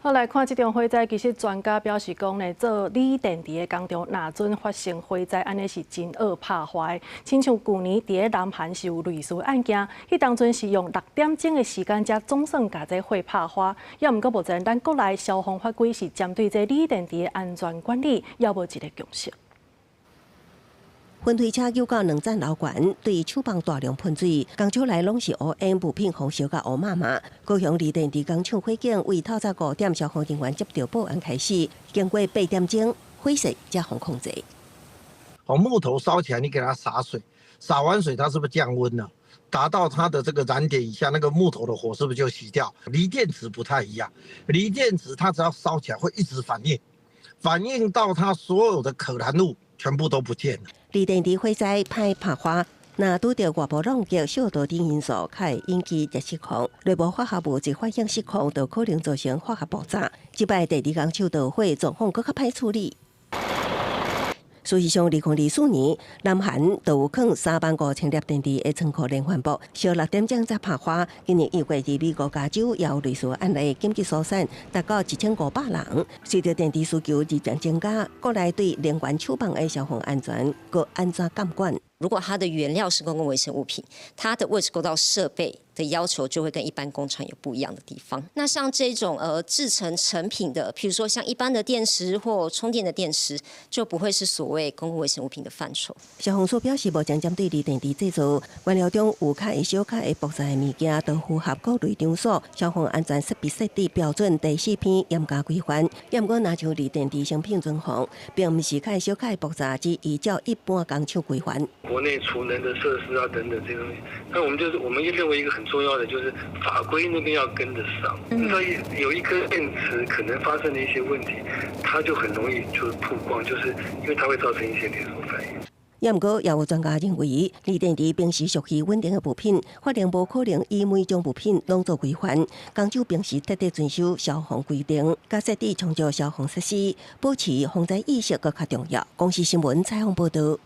好，來看這場火災，其實專家表示講呢，做鋰電池的工廠，若準發生火災，按呢是真惡拍花的。親像舊年佇咧南韓是有類似案件，彼當陣是用6點鐘的時間，才總算共這火拍花。猶毋過目前咱國內消防法規是針對這鋰電池的安全管理，猶無一個共識。噴水車救到兩層樓懸，對廠房大量噴水，工廠內攏是烏煙，物品紅燒甲烏麻麻。高雄鋰電池工廠火警，為透早5點消防人員接到報案開始，經過8點鐘，火勢才予控制。哦，木頭燒起來，你給它灑水，灑完水它是不是降溫了？達到它的這個燃點以下，那個木頭的火是不是就熄掉？鋰電池不太一樣，鋰電池它只要燒起來會一直反應，反應到它所有的可燃物全部都不見了。鋰電池火災歹拍花，若拄著外部撞擊、燒到等因素，較會引起熱失控。內部化學物質反應失控，就可能造成化學爆炸。這擺電池工廠導火狀況閣較歹處理。事實上，2024年，南韓就有囥3萬5千粒電池的倉庫連環爆，燒6點鐘才拍花。今年1月佇美國加州也有類似案例，緊急疏散達到1500人。隨著電池需求日漸增加，國內對能源廠房的消防安全閣按怎監管？如果它的原料是公共衛生物品，它的位置構造設備的要求就會跟一般工廠有不一樣的地方。那像這種製成成品的，譬如說像一般的電池或充電的電池，就不會是所謂公共衛生物品的範疇。消防署表示，目前針對鋰電池製造原料中有較會燒、較會爆炸的物件，都符合各類場所消防安全設備設置標準第四篇嚴格規範。也毋過，若像鋰電池成品存放，並毋是較會燒、較會爆炸，只依照一般工廠規範。國內儲能的設施啊，等等這些東西，那我們就是我們也認為一個很重要的，就是法規那邊要跟得上。所以有一顆電池可能發生的一些問題，它就很容易就曝光，就是因為它會造成一些連鎖反應。也毋過，也有專家認為，鋰電池平時屬於穩定的物品，法令無可能以每種物品攏做規範。工廠平時徹底遵守消防規定，佮設置充足消防設施，保持防災意識閣較重要。公視新聞採訪報導。